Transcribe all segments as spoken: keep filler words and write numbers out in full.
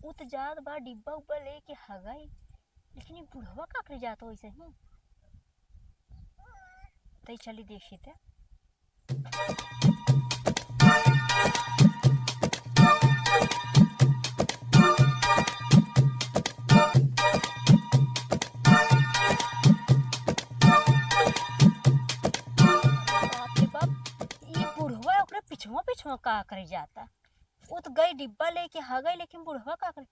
उ त जात बा डिब्बा उब्बा लेके हगई, लेकिन ई बुढ़वा का करे जात हो ऐसे ही? तई चली देखी ते। बाप रे बाप, ई बुढ़वा ओकरे पिछवा पिछवा का करे जाता? उ त गई डिब्बा लेके हगई, लेकिन बुढ़वा का करे?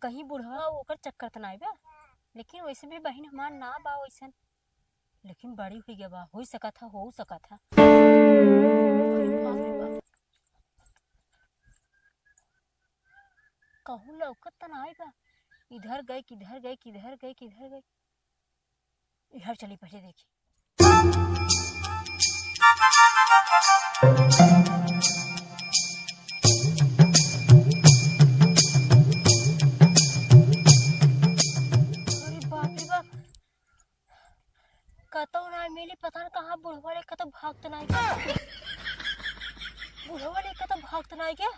कहीं बुढ़वा ओकर चक्कर त नाई बा? लेकिन वैसे भी बहिन हमार ना बा वैसन, लेकिन बड़ी हुई गया बा, हो सकत है, हो सकत है। कहूँ लौकत त नाई बा, इधर गई, किधर गई, किधर गई, किधर गई। इधर चली पहले देखी। अरे बाप रे बाप, कतौ ना मिली, पता न कहाँ बुढ़वा ले कतौ भाग त नाई गया। बुढ़वा ले कतौ भाग त नाई गया।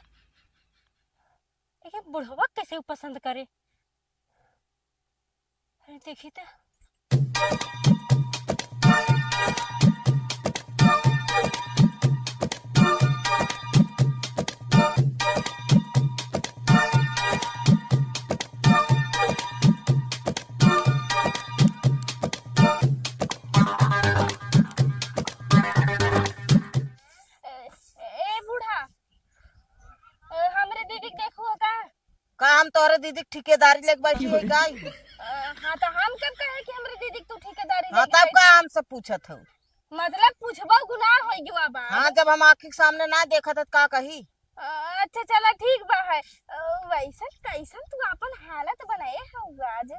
लेकिन बुढ़वा कैसे उ पसंद करे? अरे देखी त। ए, ए बूढ़ा, ए, हमरे दीदी के देखो का? का हम तोहरे दीदी के ठेकेदारी लेके बैठी है का? अ, हाँ, तो हम कब कहे कि हमरे दीदी के तू ठेकेदारी हाँ, लेके तब का बैठी? हमसे पूछत हऊ? मतलब पूछबो गुनाह होई गवा बा। हाँ, जब हम आँखी के सामने ना देखत है, त का कही? अ, अच्छा, चला ठीक बा है। अ, वैसन कैसन तू आपन हालत बनाए हऊ आज?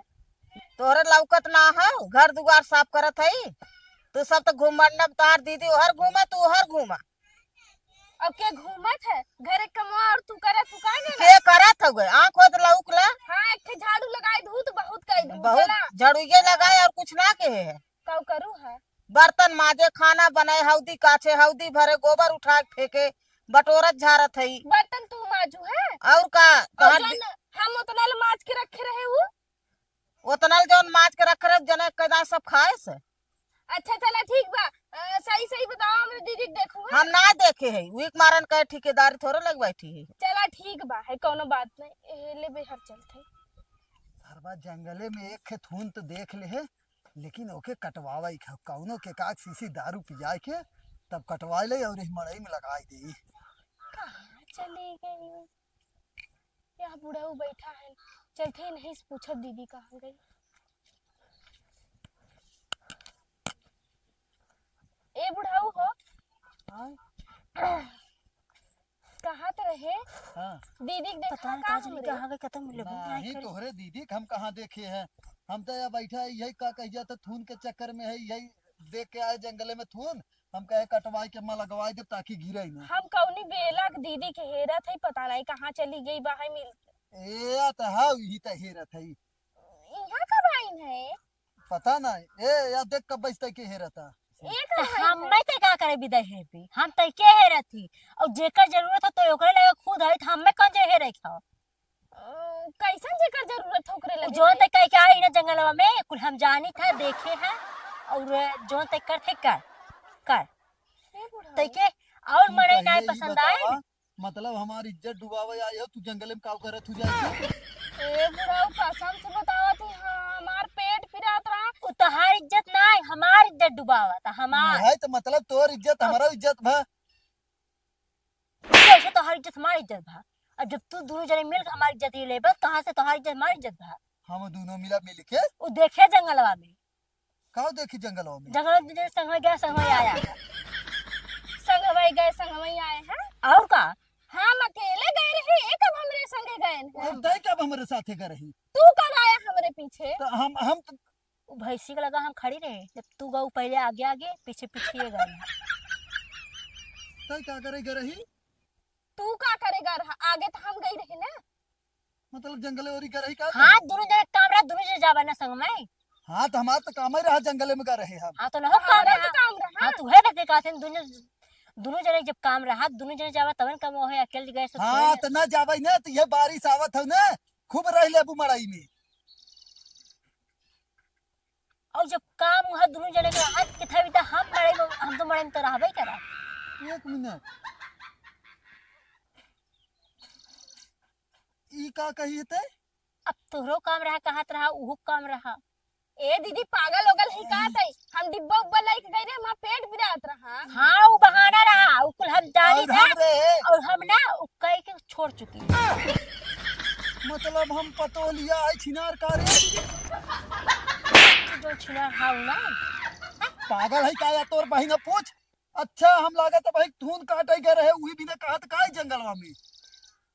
तोहरे लौकत ना हऊ, घर दुआर साफ करत हई। तू सब तो घूमंडब, तोहार दीदी ओहर घूमे, तू ओहर घूमा। अब के घूमत है? घरे कमवा और तू करत हू का ना? के करत हउए? आँख होत लउक ला। हाँ, एक ठे झाड़ू लगाई दू तो बहुत कह दू। बहुत चला। झाड़ुइये लगाए और कुछ ना के है। काऊ करू है? बर्तन माजे, खाना बनाए, हौदी काछे, हौदी भरे, गोबर उठा के फेंके, बटोरत झारत हई। बर्तन तू माजू है? और का? और तोहर जौन हम उतना ले माज के रखे रहे हूँ। ओतना ले जौन माज के रख रहे, जने कैदा सब खाए से। अच्छा, चला ठीक बा। अ, सही सही बताओ, हमरे दीदी के देखू, हाँ? हम ना देखे है, उही के मारन कहे ठेकेदारी थोड़े लग बैठी है। चला ठीक बा, है कौनो बात नहीं। ए, ले बेहर चलत है। सरवा जंगले में एक खे थून तो देख ले है, लेकिन ओके कटवावे के, कौनो के काक शीशी दारू पियाए के, तब कटवा ले और इस मड़ई में लगाई दे। कहाँ चली गई? या बुढ़ऊ बैठा है, चलते ही नहीं से पूछब दीदी कहाँ गई। ए बुढ़ऊ हो, हाँ? कहाँ त रहे? हाँ। दीदी के देखा पता नहीं का कहाँ चली हमरे? कहाँ गई, कतौ मिले भी नहीं नहीं, करे। तोहरे दीदी के हम कहाँ देखे हैं? हम तो यहाँ बैठा है, यही का कह जाता, थून के चक्कर में है, यही देख के आए जंगले में थून, हम कहे कटवाई के मैं लगवाई दे ताकि गिरे ही ना। हम कौनी बेला के दीदी के हेरत है, पता नहीं कहाँ चली गई बा है मिल। ए, या तो हाँ, यही तो हेरत है। यहाँ कब आइन है? पता नहीं। ए, या देख कब बैठते के हेरत है। ए, कब आइन है? हम मैं ते का करे बिदा हेरती? हम तई के हेरत ही? और जेकर जरूरत हो तो ओकरे लगे खुद है, तो हम मैं कौन जे हेरे खाओ? अ, कैसन जेकर जरूरत हो ओकरे उ लगे जौन है? तई कह के आई ना जंगलवा में, कुल हम जानी था, देखे हैं, और जौन तई कर थे कर, कर। ए बुढ़ऊ। तई के और हम मनई पहले नहीं ही पसंद आए बतावा, ना? मतलब हमार इज्जत डुबावे आई हो, तू जंगले में काव करत हो जाए के? ए बुढ़ऊ, कसम से बतावत ही, हाँ, हमार पेट पिरात रहा। उ तोहार इज्जत ना है, हमार इज्जत डुबावत, हमार। है तो मतलब तोर इज्जत, हमारा इज्जत भा। कैसे तोहार इज्जत हमार इज्जत भा? अब जब तू दोनों जने मिल के हमार इज्जत ये लेबे, कहाँ से तोहार इज्जत हमार इज्जत भा? हम दोनों मिला मिल के? उ देखे जंगलवा में। का देखी जंगलवा में? जंगलवा में जने संगवे गए, संगवे आया है। संगवे गए, संगवे आए हैं। और का? हम अकेले गए रहे, ये कब हमरे संगे गए हैं? और तय कब हमरे साथे गए रही? तू कब आया हमरे पीछे? तो हम, हम तो उ भैंसी के लगा हम खड़ी रहे, जब तू गऊ पहले आगे आगे, पीछे पीछे ये गए हैं। तय का करे गए रही? तू का करे गए रहा? आगे तो हम गई रहे ना। मतलब जंगले ओरी गए रही का? हाँ, दोनों जने काम रहा, दोनों जने जाबे ना संग में। हाँ, तो हमार तो काम ही रहा, जंगले में गए रहे हम। हाँ, तो ना हो काम हमारा रहा। तो काम रहा। हाँ, तू है देखे का थे, दोनों दुनों जने जब काम रहा, दुनों जने जावा तबन कमावा है, अकेले गए से हाँ, थोड़ी ना। तो ना जावे ना, तो ये बारिश आवत हो ना, खूब रह लेबू मड़ई में। और जब काम हुआ दुनों जने के हाथ के था, तो हम मड़ई में, हम तो मड़ई में तो रहबे करा। एक मिनट, ई का कही थे? अब तोहरो काम रहा, कहत रहा, उहू काम रहा। ए दीदी, पागल ओगल है का तई? हम डिब्बा उब्बा लेके गए रहे, हमार पेट पिरात रहा। हाँ, उ बहाना रहा, उ कुल हम जानी और था। हम रहे। और हम ना, उ कह के छोड़ चुकी। मतलब हम पतो लिया है छिनार का रे? तू जो छिनार हाउ ना। पागल है का या तोर बहिन पूछ? अच्छा, हम लागत है भाई थून काटे गए रहे, उही बिना कहत का है जंगलवा में?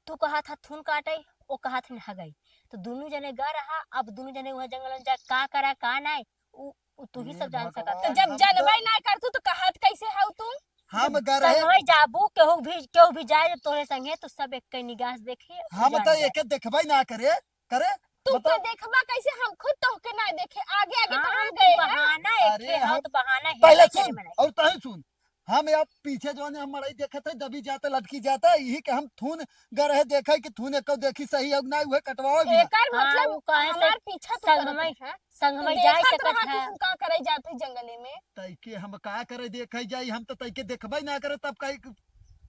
तू कहा था थून काटे, वो कहा था हगई। तो दुनू जने गा रहा, अब दुनू जने वहाँ जंगल में जा का करा, का नाय, उ, उ तू ही हे सब जान सकत भगवान, है। तो जब हम जानबे तो ना करतू तो कहत कैसे हऊ तू? हम जब गा रहे। संगे जाबू, केहू भी, केहू भी जाए जब तोरे संगे, तो सब एक के निगाह से देखे, हम जान तो जाए। एके देखबे ना करे, करे, तू बताओ। तो देखबा कैसे, हम खुद तोहके ना देखे, आगे आगे तो हाँ, हम तू गए हैं। बहाना एक अरे है, हाँ, हम तो बहाना है, पहले नहीं सुन, करे मना। और तहीं सुन, हम या पीछे जौन हम मड़ई देखत है, दबी जाता, लटकी जाता, यही के हम थून गा रहे देखे कि थून एको देखी सही है कि ना, उहे कटवावे भी ना। एकर हाँ, मतलब उ काहे से हमार पीछा तू संग करत में, है। संग तू में जाए देखत सकत रहा कि है। हम का करे जात है जंगले में। तैके हम का करे देखे जाई, हम तो तैके देखबे ना करे, तब कई,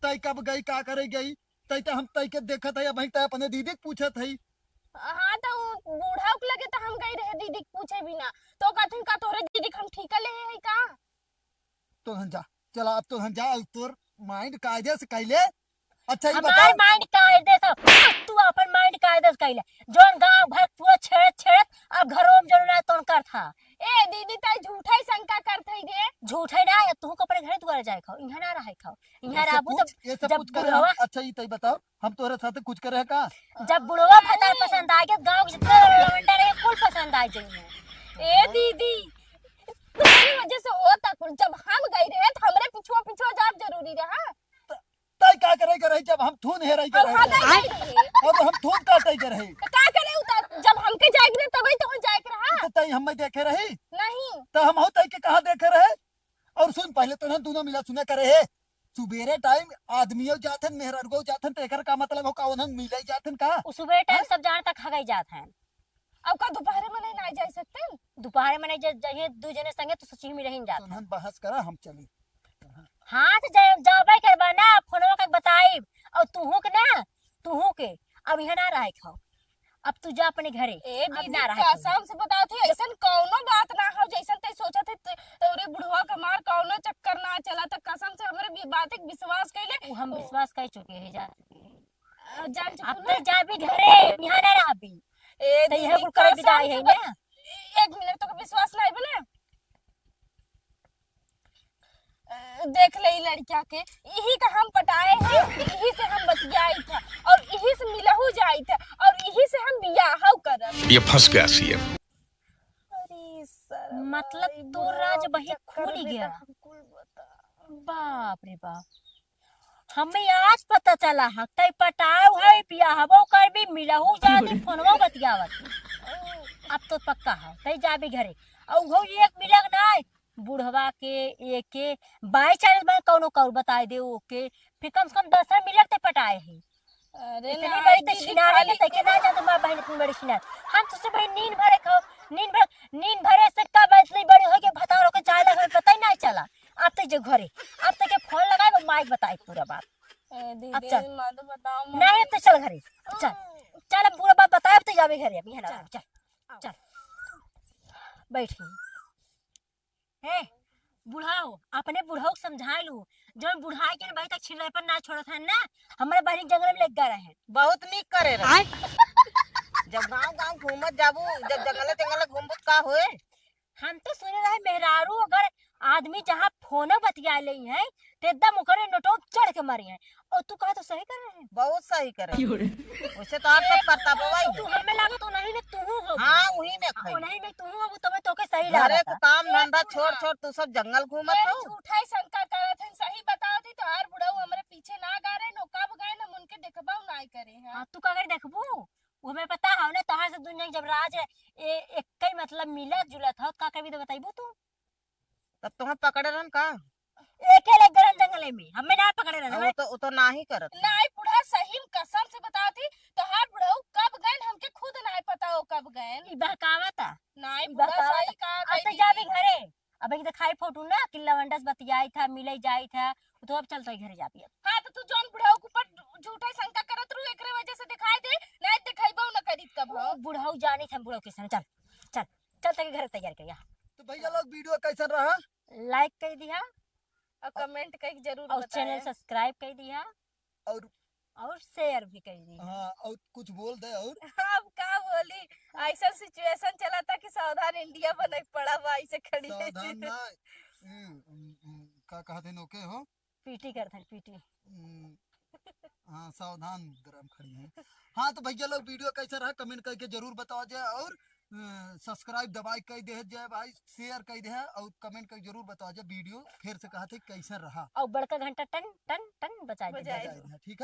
तै कब गई, का करे गई, तै तो हम तैके देखत है, अब तै अपने दीदी के पूछत है। हाँ, तो उ बूढ़ा के लगे तो हम गई रहे दीदी के पूछे बिना, तो कहथिन का तोरे दीदी के हम ठीका ले है का? तोहन जा, चला अब तोहन जा, अब तोर mind कायदे से कैले। अच्छा, ये हमार बताओ। Mind कायदे से, तू अपन mind कायदे से कैले। जौन गाँव भर पूरा छेड़त छेड़त अब घरों में जौन ना तौन करत हा। ए दीदी, ताई झूठा ही शंका करत है रे। झूठा ही ना, तू को अपने घरे दुआरे जाए खाओ, यहाँ ना रहे खाओ, यहाँ ये सब रहबू कुछ, तब ये सब जब कुछ करे बुढ़वा हम। अच्छा, ये तई बताओ, हम तोहरे साथे कुछ करे है का? जब बुढ़वा भतार अरे। पसंद आ गया, गाँव के जितना लवंडा रहे, कुल पसंद आ जाइए। ए दीदी, तुम्हारी वजह से होता कुल। जब हम गई रहे, तो हमरे पिछुआ पिछुआ जाब जरूरी रहा। त-, तय का करे के रही, जब हम थून हेराई के अब रहे? हाँ, गई रहे। और हम थून काटे के रहे। तो का करे उता-, जब हमके जाए के रहे, तबही तो हो जाए के रहा। तो तय हमें देखे रही? नहीं। तो हम हो तय के कहाँ देखे रहे? और सुन, पहले तो ना दोनों मिला सुना करे है, सुबेरे time आदमियों जात हन, मेहरारुओ जात हन, तो एकर का मतलब हो का उन्हन मिले जात हन का? उ सुबेरे time हैं? सब जान तक हगाई जात हैं। अब का दोपहरे में नहीं ना जा सकते? दोपहरे में नहीं जा, जाइए दू जने संगे तो सच्ची में रही जात तो हैं। उन्हन बहस करा, हम चली। हाँ, तो जा-, जाबे करबा ना, फोनवा के बताइब। और तुहू के ना, तुहू के, अब यहाँ ना रहे खाओ। अब तू जा अपने घरे, ए अब दीदी, ना रहे खाओ। कसम से बताओ थे, ऐसन कौनो बात ना हो, जैसन ते सोचत है, ते-, तोरे बुढ़वा के मार कौनो चक्कर ना चला, तो कसम से हमरे बि-, बात के विश्वास कैले। उ हम ओ। विश्वास कर चुके हैं, जा चुके हैं। आ, जान चुके अब ना? तो जाबी घरे, यहाँ ना रहबी। ए तो यह दीदी, कुल करे कसम विदाई से है बत-, ना? एक मिनट, तो विश्वास नहीं बने? अ, देख ले ई लड़किया के, इही का हम पटाए हैं, इही से हम बतियाई था और इही से मिलहू जाई था और इही से हम बियाहू करब। ये फंस गया सीएम। अरे सर, मतलब ई तोर बुढ़वा राज के बही चक्कर खुल में गया। तो हम कुल बता। बाप रे बाप, हमें आज पता चला है, तै पटाऊ है, बियाहबो करबी, मिलहू जाबी, फोनवा बतियावत। अब तो पक्का है, तै जाबी घरे। और वो एक मिलक ना, बुढ़वा के, एके, by chance में कौनो कौर बताए दे ओके, फिर कम से कम दस मिलक ते पटाए है। अरे इतनी ना, बड़ी तो दीदी, छिनार है खाली कि तैके ना जाते माँ बहन इतनी बड़ी छिनार। हम तुझसे बड़ी नींद भरे खाओ, नींद भर, नींद भरे से कब इतनी बड़ी हो गई, भतार होके चाय लगा, पता ही नहीं चला। अब तक जो घरे, अब तक के फोन लगाए, वो माइक बताए पूरा बात। ए, दीदी, अब चल। मत बताओ, नहीं, मम्मी। अब तो चल घरे, चल, चल, अब पूरा बात बताए, अब तो जावे घरे, अब यहाँ ना, चल। चल, चल, बैठी। हे, बुढ़ाओ, अपने बुढ़ाओ के समझाए लू, जौन बुढ़ाए के ना भाई तक छिलरेपन ना छोड़त है ना, हमारे बहनी जंगल में लेके गए रहे। बहुत नीक करे रहे। आय। जब गांव गांव घूमत जाबू, जब जंगल जंगल घूमबू त का होए? हम तो सुने रहे मेहरारू अगर आदमी जहाँ फोनो बतिया ले हैं, तो एकदम ओकरे नोटो चढ़ के मारी हैं। और तू कहा तो सही कर रहे हैं। बहुत सही करे। क्यों रे? वैसे तो आप सब करता बवाई तू है। हमें लागत उन्हीं में तू हो। हाँ, उही में खाई। उन्हीं में तू हो, तबे तोके सही घरे लागत के है। काम ए धंधा बुढ़ा। छोड़ छोड़ तू सब जंगल घूमत ए हो। झूठा ही शंका करत हैं, सही बताओ थी, तोहार बुढ़ऊ हमरे पीछे ना गा रहे, नो कब गए, न उनके देखबा ना करे हैं। हाँ, तू का करे देखबू? वो हमें पता है ना, तोहार से दुनिया के जब राज है, ए, एक ही मतलब मिलत जुलत हो, का करबी तो बताइबू तू? तब तुम्हें पकड़े रहन का? एके ले गरन जंगले में, हमें ना पकड़े रहना अब वो है। तो, वो तो नाही करत। नाही बुढ़ा, सही में कसम से बतावत ही, तोहार बुढ़ऊ कब गएन, हमके खुद नाही पता हो कब गएन। ई बहकावत है। नाही ई बुढ़ा, बहकावत सही है। कहा अब तो गई जाबी थी। घरे, अब एक दिखाई फोटो ना कि लवंडस बतियाई था, मिले जाई था, वो तो अब चलता ही घरे जाबी अब। हाँ, तो तू जौन बुढ़ऊ के ऊपर झूठा शंका करत रहू, एकरे वजह से दिखाई दे, नाही दिखाई बहु न करीत कब वो हो। बुढ़ऊ जानी था, बुढ़ऊ के संग। चल, चल, चल, तक घर तैयार करिया। तो भैया लोग, वीडियो कैसन रहा? Like कर दिया और comment करके जरूर और बताएं। Channel subscribe कर दिया और और share भी कर दिया। हाँ, और कुछ बोल दे और। अब का बोली, ऐसा situation चला था कि सावधान इंडिया बने पड़ा बा, ऐसे खड़ी है। सावधान ना, ए, उम, उम, का कहते हैं ओके हो? पीटी करत हन, पीटी। हम्म, हाँ, सावधान उधर हम खड़ी हैं। हाँ, तो भैया लोग, वीडियो कैसा रहा, comment करके जरूर बताओ जाए और, अ, subscribe दबाई कर दे जाए भाई, share कर दे और comment करके जरूर बताओ जाए, वीडियो फिर से कहा थे कैसा रहा। और बड़का घंटा टन, टन, टन बजा दे। बजाए बजा दे, ठीक है।